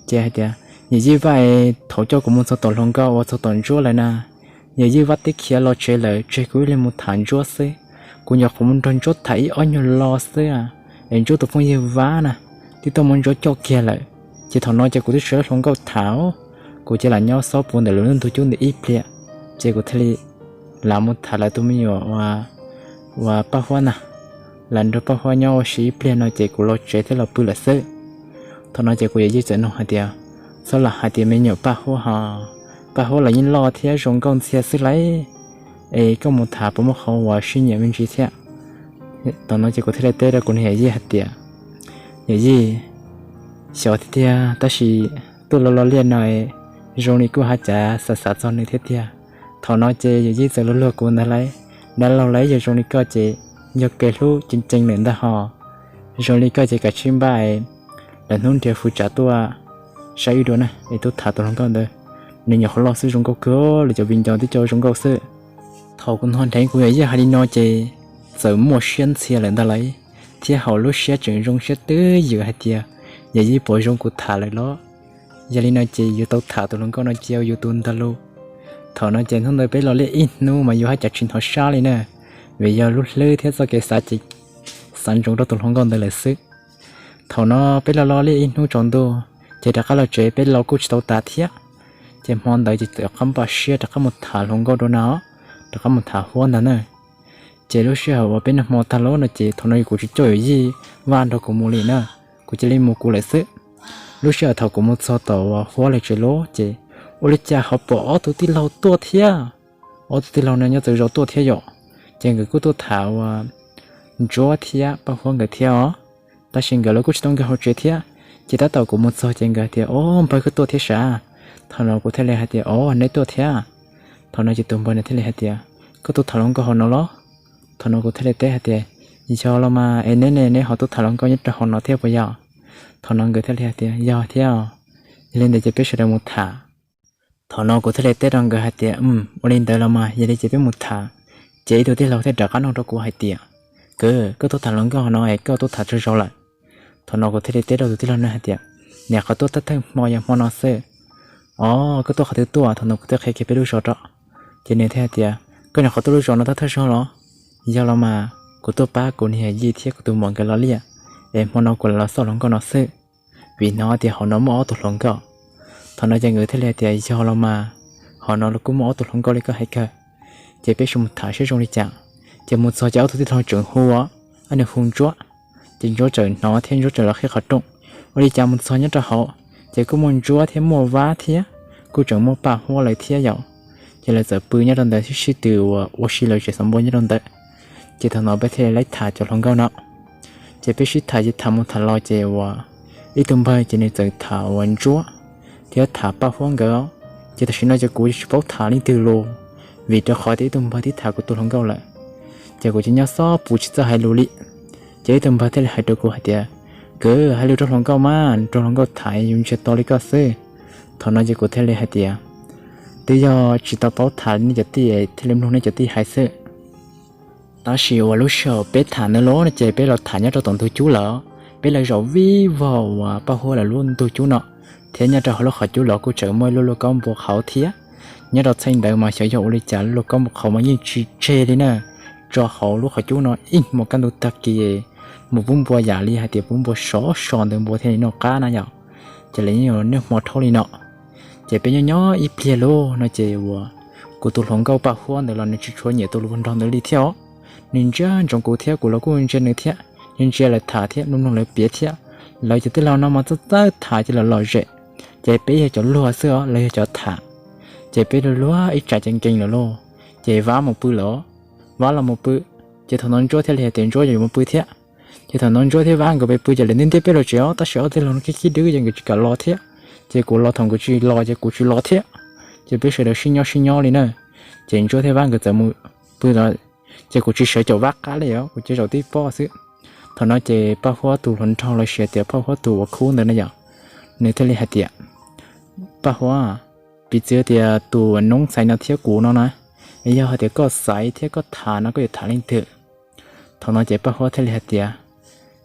Ces hais tias, yawm yij Vaj es thaum coj kuv mus txog tom hluas nkauj uas txog tom Ntsuab lawm na, yawm yij Vaj twb khiav los tsev lawm tseg kuv ib leeg mus tham Ntsuab xwb. Kuv nyuam qhuav mus nrog Ntsuab tham ib ob nyuag lo xwb, es Ntsuab tus phooj ywg Vaj na twb tuaj muab Ntsuab coj kiag lawm. Ces thaum no ces kuv twb tsis hluas nkauj tham, Kuv cia li nyob xob puv ntawm lub ntug cub ntawd ib pliag, ces kuv thiaj li lam mus tham lawv tus me nyuam uas Paj Huab ntag. Lam nrog Paj Huab nyob ua si ib pliag no ces kuv los tsev thiab los pw lawm xwb. Thaum no ces kuv yawm yij txawm nug hais tias, txhob lam hais tias me nyuam Paj Huab ho, Paj Huab los yeej loj thiab zoo nkauj ntxiag xwb lauj, es koj mus tham puas muaj qhov uas sib nyiam me ntsis thiab? Thaum no ces kuv thiaj li teb rau kuv niag yawm yij hais tias, yawm yij, xyov tiag tiag tab sis tuaj lo lo liaj no zoo li kuj ho cav xav xav txog nws thiab tiag. Thaum no ces yawm yij txawm luag luag kuv ntag lauj, dab laug lauj, yog zoo li koj ces yog kev hlub ceev ceev lawm ntag ho. Zoo li koj ces kav tsij npaj es lwm hnub nrhiav hws tsam tuaj saib wb dua na es tuaj tham tus hluas nkauj ntawd. Nws nyuam qhuav loj xwb zoo nkauj kawg li, cov viv ncaus twb coj zoo nkauj xwb. Thaum kuv hnov dheev kuv yawm yij hais li no ces txawm muaj siab ntxhias lawm ntag lauj, thiab hauv lub siab tseem zoo siab twb ywm hais tias, yawm yij puas zoo kuv tham lawm los? Yog li no ces yuav tau tham tus hluas nkauj no cia yus tus ntag lauj. Thaum no ces hnub ntawd peb los liaj ib hnub mas yus haj cas tsis hnov sab li na, vim yog lub hlwb thiab txoj kev xav ces xav ntsoov rau tus hluas nkauj ntawd lawm xwb. Thaum no peb los los liaj ib hnub tsaus ntuj ces rov qab los tsev, peb los kuj tsis tau tas thiab. Ces hmo ntawd ces rov qab npaj siab rov qab mus tham hluas nkauj dua na, rov qab mus tham Huab ntag na. Ces lub sij hawm uas peb noj hmo tag lawm no ces thaum no kuv tsis coj yawm yij Vaj nrog kuv mus li na, kuv cia li mus kuv lawm xwb. Lub sij hawm thaum kuv mus txog tom uas Huab lawv tsev lawm ces ua li cas ho pom ob tug tij laug tuaj thiab. Ob tug tij laug no nyob txawv zos tuaj thiab yom, ces nkawd kuj tuaj tham uas Ntsuab thiab Paj Huab nkawd thiab os. Tab sis nkawd los kuj tsis tau nkag hauv tsev thiab. Ces tab tom kuv mus txog ces nkawd hais tias, o, npawg koj tuaj thiab sav? Thaum no kuv thiaj li hais tias, o, neb tuaj thiab. Thaum no ces tus npawg no thiaj li hais tias, koj tuaj tham hluas nkauj hauv no los? Thaum no kuv thiaj li teb hais tias, yog los mas, es neb ne, neb ho tuaj tham hluas nkauj nyob rau hauv no thiab puas yog? Thaum no nkawd thiaj li hais tias, yog thiab. Yog li ntawd ces peb sawv daws mus tham. Thaum no kuv thiaj li teb rau nkawd hais tias, ua li ntawd los mas, yog li ces peb mus tham. Ces ib tug tij laug thiaj rov qab nug rau kuv hais tias, kwv, koj tuaj tham hluas nkauj hauv no es koj tuaj tham tsaug zog lawm? Thaum no kuv thiaj li teb rau tus tij laug no hais tias, niam, qhov tuaj thawj thawj hmo yog hmo no xwb. O, koj tuaj qhov twg tuaj? Thaum no kuv thiaj qhia kiag peb lub zos rau. Ces nws thiaj hais tias, koj niam, qhov tuaj lub zos no thawj thawj zog los? Yog los mas, kuv tuaj pab kuv niag yij thiab kuv tus muam nkawd los liaj, es hmo no kuv lam los xauj hluas nkauj no xwb, vim hnov tias hauv no muaj ob tug hluas nkauj. Thaum no ces nkawd thiaj li hais tias, yog los mas, hauv no los kuj muaj ob tug hluas nkauj li koj hais kawg. Ces peb sib mus tham saib zoo li cas. Ces mus txog ces ob tug tij laug tseem hu, ob nws hu Ntsuab. Ces Ntsuab txawm hnov thiab Ntsuab txawm los qhib qhov rooj. Ua li cas mus txog nyob rau hauv, ces kuj muaj Ntsuab thiab muaj Vab thiab, kuj tseem muaj Paj Huab lawv thiab yom. Ces lawv txawm pw nyob rau ntawd sib tw uas ua si lawv tsev xav npua nyob rau ntawd. Ces thaum no peb thiaj li laib tham cov hluas nkauj no. Ces peb sib tham ces tham mus tham los ces uas ib tug npawg ces nws txawm tham uas Ntsuab thiab tham Paj Huab nkawd. Ces tam sim no ces kuv tsis paub tham leej twg los, vim rau qhov tias ib tug npawg twb tham kuv tus hluas nkauj lawm. Ces kuv ces nyob xob puv tsis txawj hais lus li. Ces ib tug npawg thiaj li hais rau kuv hais tias, kwv, hais lus rau hluas nkauj mas, rau hluas nkauj tham yus ntsia to li koj xwb. Thaum no ces kuv thiaj li hais tias, twb yog tsis tau paub tham nej cov tij thiaj li mloog nej cov tij hais xwb. Tab sis uas lub sij hawm peb tham ntawd los no ces peb los tham nyob rau tom ntug cub lawm. Peb lawv zaum vij vog uas Paj Huab lawv lub ntug cub no, thiab nyob rau hauv lub qhov cub los kuj tseem muaj ib lub lauj kaub npua qhauv thiab. Nyob rau txheej ntawd mas xyov yog ua li cas lub lauj kaub npua qhauv mas yeej tsis tseg li na. Tso hauv lub qhov cub no ib hmos kaj ntug tag kis mus pub npua yam li hais tias pub npua sov so ntawd npua thiaj li noj qab na yom. Ces lawv yeej yuav niaj hmo rhaub li no. Ces peb nyob nyob ib pliag lauj no ces uas kuv tus hluas nkauj Paj Huab ntawd los nws tsis tshua nyiam tus hluas nraug ntawd li thiab os. Nws ntsia ntsoov kuv thiab kuv los kuj ntsia nws thiab, ntsia ntsia lawv tham thiab mloog mloog lawv piav thiab. Lawv cov tij laug no mas txawj txawj tham ces lawv lom zem, ces peb yog cov luag xwb os, lawv yog cov tham. Ces peb luag luag ib tsam ces nkees lawm lauj, ces Vab mus pw lawm. Vab los mus pw, ces thaum no Ntsuab thiaj li hais tias Ntsuab yuav mus pw thiab. Ces thaum no Ntsuab thiab Vab nkawd pw pw ces lawv ntiab ntiab peb los tsev os, tab sis ob tij laug no khib khib dwb ces nkawd tsis kam los thiab. Ces kuv los thaum nkawd tsis los ces kuv tsis los thiab. Ces peb sawv daws sib nyob sib nyob li na. Ces Ntsuab thiab Vab nkawd txawm mus pw lawm, ces kuv tsis sawv caum Vab qab li os, kuv cia zaum tib pob xwb. Thaum no ces Paj Huab tus hluas nraug los sis tias Paj Huab tus uas khub ntawd na yom, nws thiaj li hais tias, Paj Huab, piv txwv tias tus noob xaiv no thiab kuv no na, es yog hais tias koj xaiv thiab koj tham no koj yuav tham leej twg? Thaum no ces Paj Huab thiaj li hais tias,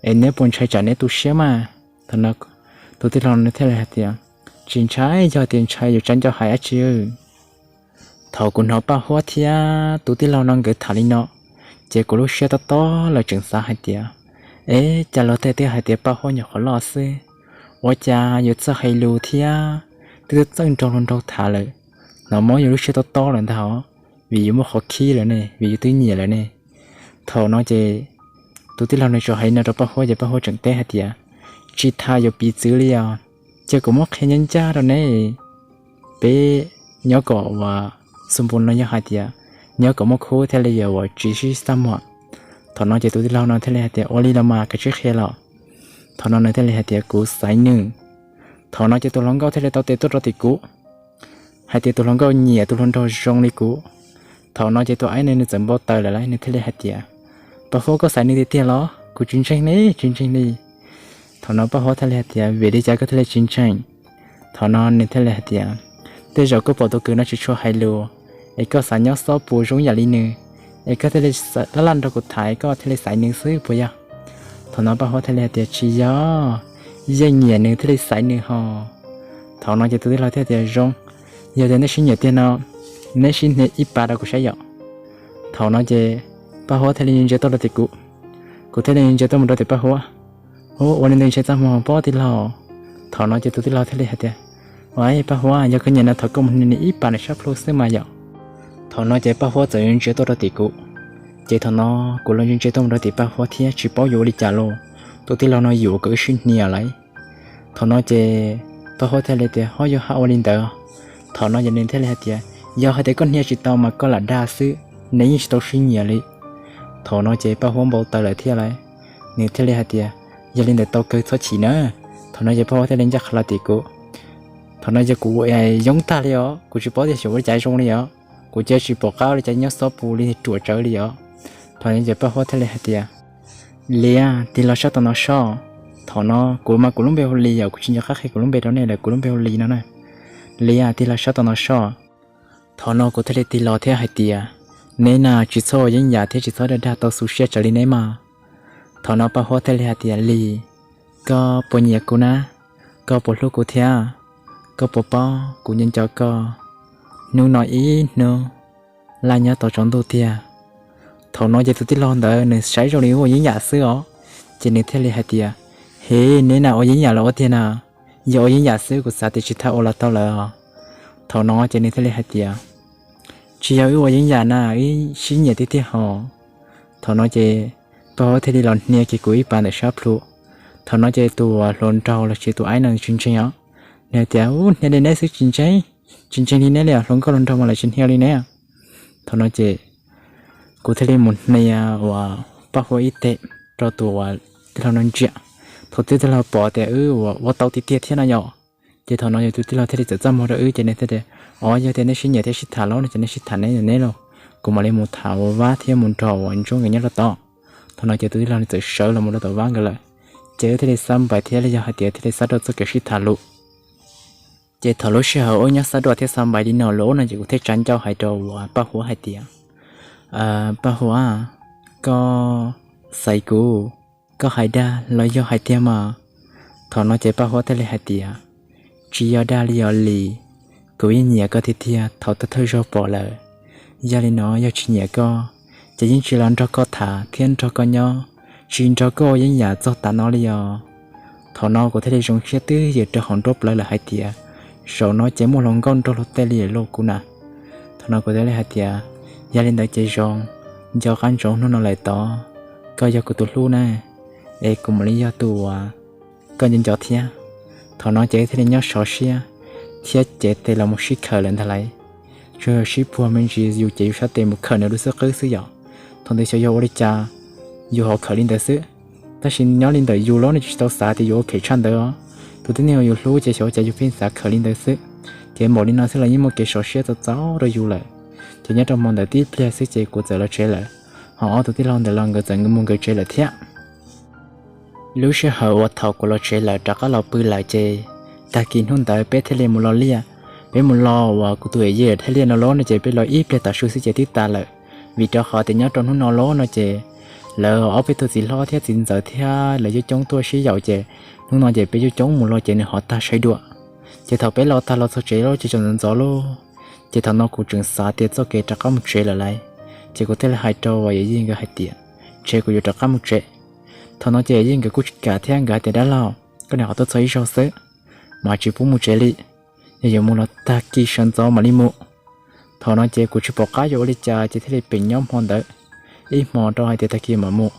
es neb puas ntshai tsam neb tu siab mas? Thaum no tus tij laug no thiaj li hais tias, tsis ntshai, yog tias ntshai yuav tsa ncauj hais dab tsi. Thaum kuv hnov Paj Huab thiab tus tij laug no nkawd tham li no, ces kuv lub siab tob tob lawm tseem xav hais tias, es cas luag tej twb hais tias Paj Huab nyuam qhuav loj xwb, ua cas yuav txawj hais lus thiab twb txawj nraug hluas nraug tham lawm, hnov mob yus lub siab tob tob lawm ntag os, vim yus muaj qhov khib lawm ne, vim yus twb nyiam lawm ne. Thaum no ces tus tij laug nws tsuas hais no rau Paj Huab ces Paj Huab tseem teb hais tias, tsis tham yuav piv txwv li os, ces kuv muab qhia ncaj ncaj rau neb, peb nyob kom uas xu npu no yog hais tias nyob kom muaj khub thiaj li yuav uas tsis sib xaj muag. Thaum no ces tus tij laug no thiaj li hais tias, ua li los mas kav tsij qhia los. Thaum no nws thiaj li hais tias, kuv xaiv nws. Thaum no ces tus hluas nkauj thiaj li tau tes tuaj rau tim kuv hais tias tus hluas nkauj nyiam tus hluas nraug zoo li kuv. Thaum no ces tus aib no nws txawm npau taws lawm lauj, nws thiaj li hais tias, Paj Huab, koj xaiv nws tiag tiag los? Kuv tsis ntseeg li, tsis ntseeg li. Thaum no Paj Huab thiaj li hais tias, vim li cas koj thiaj li tsis ntseeg? Thaum no nws thiaj li hais tias, tej zaum koj pom tus kwv no tsis tshua hais lus, es koj xav nyob xob pus zoo yam li nws, es koj thiaj li laj laj nrog kuv tham, koj thiaj li xaiv nws xwb puas yog? Thaum no Paj Huab thiaj li hais tias, tsis yog, yeej nyiam nws thiaj li xaiv nws hos. Thaum no ces tus tij laug thiaj tias, zoo, yog tias nej sib nyiam tiag no, neb sib hnia ib pas rau kuv saib yom. Thaum no ces Paj Huab thiaj li ntsia tuaj rau tim kuv, kuv thiaj li ntsia tuaj mus rau tim Paj Huab. Ua li ntawd ntshe txaj muag pob tij laug. Thaum no ces tus tij laug thiaj li hais tias, ua, Paj Huab, yog koj nyiam no thov koj mus hnia nws ib pas nws sab plhu xwb mas yom. Thaum no ces Paj Huab txawm ntsia tuaj rau tim kuv, ces thaum no kuv los ntsia ntsia tuaj mus rau tim Paj Huab thiab tsis paub yuav ua li cas lauj, tus tij laug no yuam kom wb sib hnia lawm. Thaum no ces Paj Huab thiaj li tias, ho yuav hais ua li ntawd? Thaum no ces nws thiaj li hais tias, yog hais tias koj hnia tsis tau mas koj lam dag xwb, neb yeej tsis tau sib nyiam li. Thaum no ces Paj Huab npau taws lawm thiab lauj, nws thiaj li hais tias, yog li ntawd tau kawg, txhob chim na. Thaum no ces Paj Huab thiaj li ncaj qha los tim kuv. Thaum no ces kuv yoob tag li os, kuv tsis paub tias xyov ua li cas zoo li os, kuv cia tsis pom qab ua li cas nyob xob pus li ruam tsawv li os. Thaum no ces Paj Huab thiaj li hais tias, Lis, tig los sab tom no soj. Thaum no kuv mas kuv lub npe hu Lis yom, kuv tsis nco qab qhia kuv lub npe rau nej lawm, kuv lub npe hu Lis no na. Lis, tig los sab tom no soj. Thaum no kuv thiaj li tig los thiab hais tias, neb na tsis txhob ua yeeb yam thiab tsis txhob dag dag tau xu siab tsawv li neb mas. Thaum no Paj Huab thiaj li hais tias, Lis, koj puas nyiam kuv na? Koj puas hlub kuv thiab? Koj puas paub kuv nco nco koj hnub no ib hnub laj nyob tau tsaus ntuj tiag? Thaum no ces tus tij laug ntawd nws saib zoo li wb ua yeeb yam xwb os, ces nws thiaj li hais tias, hev, neb na ua yeeb yam los ua tiag na? Yog ua yeeb yam xwb kuv xav tias tsis tau ua los tau lawm os. Thaum no ces nws thiaj li hais tias, tsis yog wb ua yeeb yam na, wb sib nyiam tiag tiag hos. Thaum no ces Paj Huab thiaj li los hnia kiag kuv ib pas ntawm sab plhu. Thaum no ces tus hluas nraug los sis tus aib no tsis ntseeg os, nws hais tias, u, hnia li neb xwb tsis ntseeg, tsis ntseeg li neb li os, hluas nkauj hluas nraug mas lawv tsis hnia li neb. Thaum no ces kuv thiaj li mus hnia uas Paj Huab ib teg rau tus uas tij laug no ntsia. Thaum tus tij laug pom tias wb ua tau tiag tiag thiab no yom, ces thaum no ces tus tij laug thiaj li txawm txaj muag rau wb ces nws thiaj tias, o, yog tias nej sib nyiam thiab sib tham los no ces nej sib tham neb neb los, kuv mam li mus tham ua Vab thiab mus nrog uas Ntsuab nkawd nyob rau tod. Thaum no ces tus tij laug nws txawm sawv los mus rau tom Vab nkawd lawm, ces wb thiaj li xab npais thiab li yog hais tias thiaj li xab rau txoj kev sib tham lus. Ces thaum lub sij hawm wb nyob xab dua thiab xab npais li no lawm no ces kuv thiaj tsa ncauj hais rau uas Paj Huab hais tias, Paj Huab, koj xaiv kuv, koj hais dag los yog hais tiag mas? Thaum no ces Paj Huab thiaj li hais tias, tsis yog dag li os Lis, kuv yeej nyiam koj tiag tiag thaum thawj thawj zaug pom lawm. Yog li no yog tsis nyiam koj, ces yeej tsis los nrog koj tham thiab nrog koj nyob, tsis nrog koj ua yeeb yam txog tav no li os. Thaum no kuv thiaj li zoo siab twb ywm rau hauv nruab plawv lawm hais tias, zaum no ces muaj hluas nkauj nrog luag tej li lawm lauj kuv na. Thaum no kuv thiaj li hais tias, yog li ntawd ces zoo, nco qab ntsoov hnub no lawm tod, koj yog kuv tus hlub na, es kuv mam li yog tus uas koj nco nco thiab. Thaum no ces wb thiaj li nyob sov siab thiab cev tes los mus sib khawm lawm ntag lauj. Tsuas yog sib puag me ntsis yus cev yus sab tes mus khawm nws lub xub qwb xwb yom. Thaum ntawd xyov yog ua li cas yus ho khawm li ntawd xwb. Tab sis nyob li ntawm yus los no tsis tau xav tias yuav ua khem tshaj ntawd os. Tus tib neeg uas yus hlub ces xyov ua cas yus pheej xav khawm li ntawd xwb. Ces npaum li no xwb los yeej muaj kev sov siab txaus txaus rau yus lawm. Ces nyob rau hmo ntawd tib pliag xwb ces kuv txawm los tsev lawm, ho ob tug tij laug ntawd los nkawd txawm mus nkawd tsev lawm thiab. Lub sij hawm uas thaum kuv los tsev lawm rov qab los pw lawm ces tag kis hnub ntawd peb thiaj li mus lo liaj. Peb mus lo uas kuv tus yawm yij thiaj liaj no los no ces peb lo ib pliag tav su xwb ces twb tas lawm. Vim rau qhov tias nyob rau hnub no los no ces lawv ob peb tug txiv hlob thiab txiv ntxawm thiab lawv coob coob tuaj sib yaum ces hnub no ces peb coob coob mus lo ces nws ho tag saib dua. Ces thaum peb lo tag los txog tsev los ces tsaus ntxov ntxov lauj. Ces thaum no kuv tseem xav tias txoj kev rov qab mus tsev lawm lauj, ces kuv thiaj li hais rau uas yawm yij nkawd hais tias, ntshe kuv yuav rov qab mus tsev. Thaum no ces yawm yij nkawd kuj tsis kam thiab nkawd hais tias, dab laug, koj niam qhov tuaj txog ib zaug xwb mas tsis pub mus tsev li. Yog yuav mus los tag kis sawv ntxov mam li mus. Thaum no ces kuv tsis pom qab yuav ua li cas ces thiaj li pem nyob hmo ntawd ib hmo rau hais tias tag kis mam mus.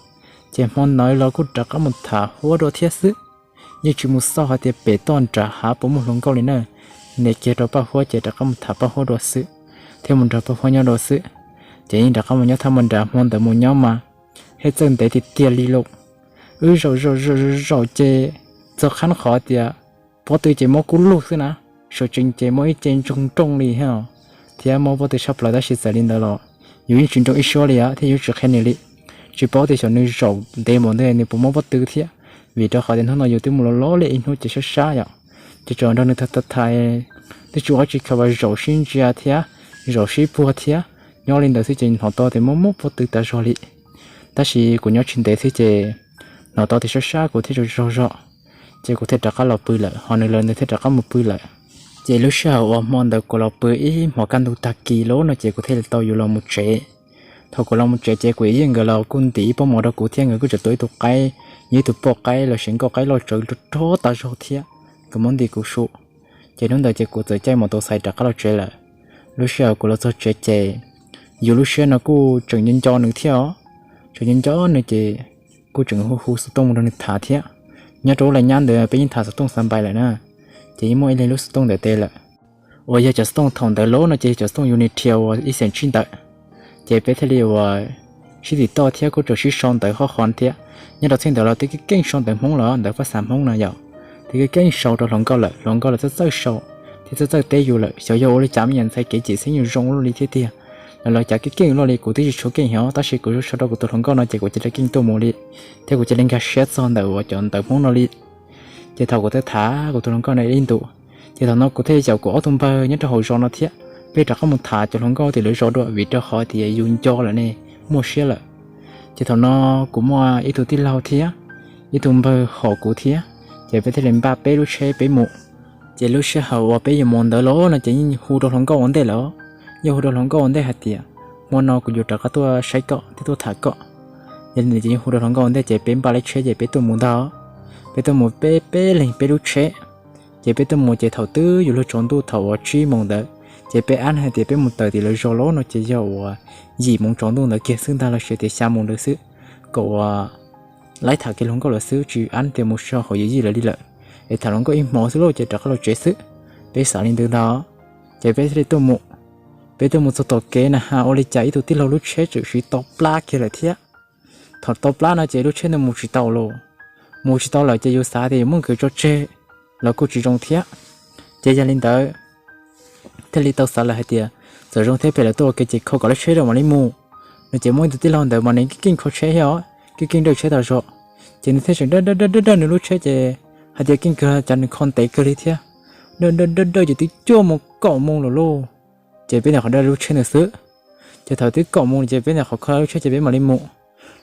Ces hmo ntawd los kuj rov qab mus tham huab dua thiab xwb. Yeej tsis mus xauj hais tias pem toj nram hav puas muaj hluas nkauj li na. Ntes kiag rau Paj Huab ces rov qab mus tham Paj Huab dua xwb, thiab mus nrog Paj Huab nyob dua xwb. Ces yeej rov qab mus nyob thaj ma nram hmo ntawd mus nyob mas, hej txawj ntev tiag tiag li lauj. Wb zaum zaum zaum zaum ces txog qhab qhov tias pob tw ces mob kub lug xwb na, sawv tsees ces mob ib ce ntsoog nrooj li thiab, thiab mob pob tw sab plaws tab sis txawm li ntawd los yus yeej tsis nroo ib suab li thiab yus tsis qhia nws li. Tsis paub tias xyov nws zaum ntev npaum ntawd nws puas mob pob tw thiab, vim rau qhov tias hnub no yus twb mus los los li ib hnub ces sab sab yom, ces tseem nrog nws tham tham, twb tsis ua dab tsi khaws zaum sib ntsia thiab, zaum sib puag thiab, nyob li ntawd xwb ces hnov tau tias mob mob pob tw tas zog li. Tab sis kuv nyob tsis ntev xwb ces hnov tau tias sab sab kuv thiaj tsaug zog zog, ces kuv thiaj rov qab los pw lawm, ho nws los nws thiaj rov qab mus pw lawm. Ces lub sij hawm uas hmo ntawd kuv los pw ib hmos kaj ntug tag kis lawm no ces kuv thiaj li tau yuav los mus tsev. Thaum kuv los mus tsev ces kuv yawm yij nkawd los kuj ntim ib pob mov rau kuv thiab nkawd kuj tseem tua ib tug qaib, ib tug poj qaib los sis nkauj qaib loj tsawv rog tas zog thiab, nkawd muab ntim kuv su. Ces hnub ntawd ces kuv txawm caij mus tau xaiv rov qab los tsev lawm. Lub sij hawm kuv los txog tsev ces yus lub siab no kuj tseem nco nco nws thiab os. Tseem nco nco nws ces kuj tseem hu hu xov tooj mus rau nws tham thiab. Nyob rau lub laj nyab ntawd peb yeej tham xov tooj xa npais lawm na, ces yeej muaj ib leeg lub xov tooj ntawm tes lawm. Uas yog cov xov tooj thaum ntawd lawm no ces yog cov xov tooj Unitel uas ib xees tsib ntawm. Ces peb thiaj li uas sib tim toj thiab kuj tseem sib sau ntawv hoj qhov thiab. Nyob rau txheej ntawd los twb keej keej sau ntawv Hmoob los ntawv phaj xav Hmoob no yom, twb keej keej sau rau hluas nkauj lawm, hluas nkauj los txawj txawj sau thiab txawj txawj teb yus lawm. Xyov yog ua li cas me nyuam ntxhais kev cim xeeb yuav zoo ua luaj li thiab tiag, los los cas keej keej ua luaj li kuv twb tsis tshua keej heev tab sis kuv sau rau kuv tus hluas nkauj no ces kuv cia li keej tuaj mus li, thiab kuv cia li nkag siab txog ntawm uas cov ntawv Hmoob no li. Ces thaum kuv thiaj tham kuv tus hluas nkauj no ib ntus, ces thaum no kuv thiaj caum kuv ob tug npawg nyob rau hauv zos no thiab, peb rov qab mus tham cov hluas nkauj tim lawv zos dua vim rau qhov tias yus nco lawm ne, muaj siab lawm. Ces thaum no kuv muaj ib tug tij laug thiab ib tug npawg hom kuv thiab, ces peb thiaj li npaj peb lub tsheb peb mus. Ces lub sij hawm uas peb yuav mus ntawd los no ces yeej hu rau hluas nkauj ua ntej lawm, yeej hu rau hluas nkauj ua ntej hais tias, hmo no kuv yuav rov qab tuaj saib koj thiab tuaj tham koj. Yog li ntawd ces yeej hu rau hluas nkauj ua ntej ces peb npaj lub tsheb ces peb tuaj mus ntag. Peb tuaj mus peb peb leeg peb lub tsheb. Ces peb tuaj mus ces thaum twb yuav luag tsaus ntuj thaum uas tsib moos ntawd, ces peb ab hais tias peb mus tawm tim lawv zos los no ces yog uas yim moos tsaus ntuj ntawd kiag xwb ntag los sis tias xya moos ntawd xwb, kom uas laib tham kiag hluas nkauj lawm xwb tsis ab tias mus so hauv yawm yij lawv li lawm, es tham hluas nkauj ib hmos xwb lauj ces rov qab los tsev xwb. Peb xav li ntawd ntag, ces peb thiaj li tuaj mus. Peb tuaj mus txog tom kev na has ua li cas ib tug tij laug lub tsheb txawm siv tau plab kiag lawm thiab. Thaum tau plab no ces lub tsheb ntawd mus tsis tau lawm. Mus tsis tau lawm ces yus xav tias yuav muab nkawd tso tseg los kuj tsis zoo thiab. Ces yog li ntawd thiaj li tau xav lawm hais tias txawm zoo thiab phem lawv tuaj ua ke ces kho kom lub tsheb rau mam li mus no ces muaj ib tug tij laug ntawd mas nws keej keej kho tsheb thiab os, keej keej dawj tsheb tas zog. Ces nws thiaj tseem dawj dawj dawj dawj nws lub tsheb ces hais tias keej kawg cas nws kho ntev kawg li thiab. Dawj dawj dawj dawj ces twb cuaj moos kaum moos lawm lauj. Ces peb nyuam qhuav dawj lub tsheb ntawd xwb. Ces thaum twb kaum moos ces peb nyuam qhuav kho lub tsheb ces peb mam li mus.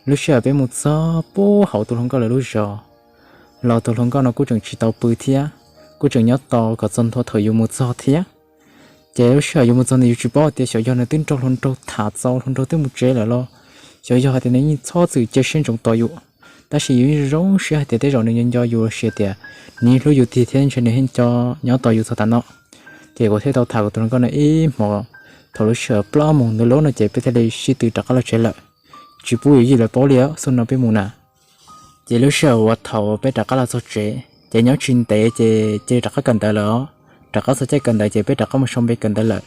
Lub sij hawm peb mus txog puag hauv tus hluas nkauj lawv lub zos los tus hluas nkauj no kuj tseem tsis tau pw thiab, kuj tseem nyob tos kom txog ntua thaum yus mus txog thiab. Ces lub sij hawm yus mus txog ntawd yus tsis paub tias xyov yog nws twb nrog hluas nraug tham txaus hluas nraug twb mus tsev lawm los xyov yog hais tias nws yeej txhob txwm cia siab ntsoov tos yus. Tab sis yus yeej zoo siab hais tias tej zaum nws nco nco yus los sis tias nws yeej hlub yus tiag thiab ntshe nws yeej nco nyob tos yus txog tav no. Ces kuv thiaj tau tham kuv tus hluas nkauj no ib hmos. Thaum lub sij hawm plaub moos ntawd lawm no ces peb thiaj li sib tw rov qab los tsev lawm. Tsis pub yawm yij lawv paub li xub no peb mus na. Ces lub sij hawm uas thaum peb rov qab los txog tsev ces nyob tsis ntev ces cia li rov qab kawm ntawv lawm os. Rov qab txog caij kawm ntawv ces peb rov qab mus sau npe kawm ntawv lawm.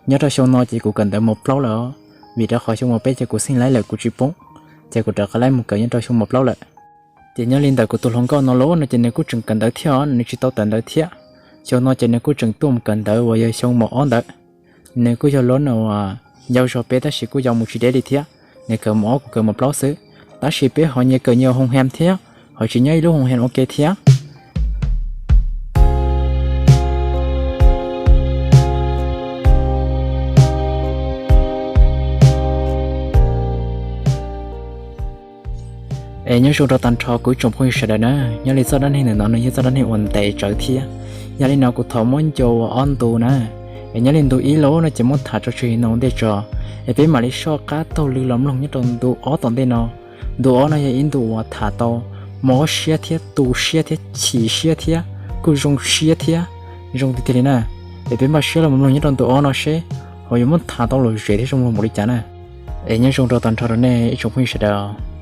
Nyob rau xyoo no ces kuv kawm ntawv mos plaub lawm os, vim rau qhov xyoo mos peb ces kuv xeej laib lawm kuv tsis poob, ces kuv rov qab laib mus kawm nyob rau xyoo mos plaub lawm. Ces nyob li ntawm kuv tus hluas nkauj no lawm no ces nws kuj tseem kawm ntawv thiab os, nws tsis tau tawm ntawv thiab. Xyoo no ces nws kuj tseem tuaj mus kawm ntawv uas yog xyoo mos ob ntawd. Nws kuj yog lawm no uas yau zog peb tab sis kuj yau mus tsis deb li thiab. Nws kawm mos ob kuv kawm mos plaub xwb, tab sis peb ho nyias kawm nyias hoo hem thiab, ho tsis nyob ib lub hoo hem ua ke thiab. Es nyob zoo rau tag nrho kuv ib tsoom phooj ywg sawv daws na, nyob li txoj dab neeg ntawm no nws yog txoj dab neeg uas ntev tsawv thiab. Yog li no kuv thov muab nco ua ob ntu na. Es nyob li ntu ib los no ces muab tham tso tseg li no ua ntej tso, es peb mam li soj qab taug lw los mloog nyob rau ntu ob tom ntej no. Ntu ob no yog ib ntu uas tham tau mob siab thiab tu siab thiab chim siab thiab kuj zoo siab thiab zoo tiag tiag li na. Es peb npaj siab los mloog nyob rau ntu ob no seb ho yuav muab tham tau lom zem thiab zoo mloog npaum li cas na. Es nyob zoo rau tag nrho rau nej ib tsoom phooj ywg sawv daws.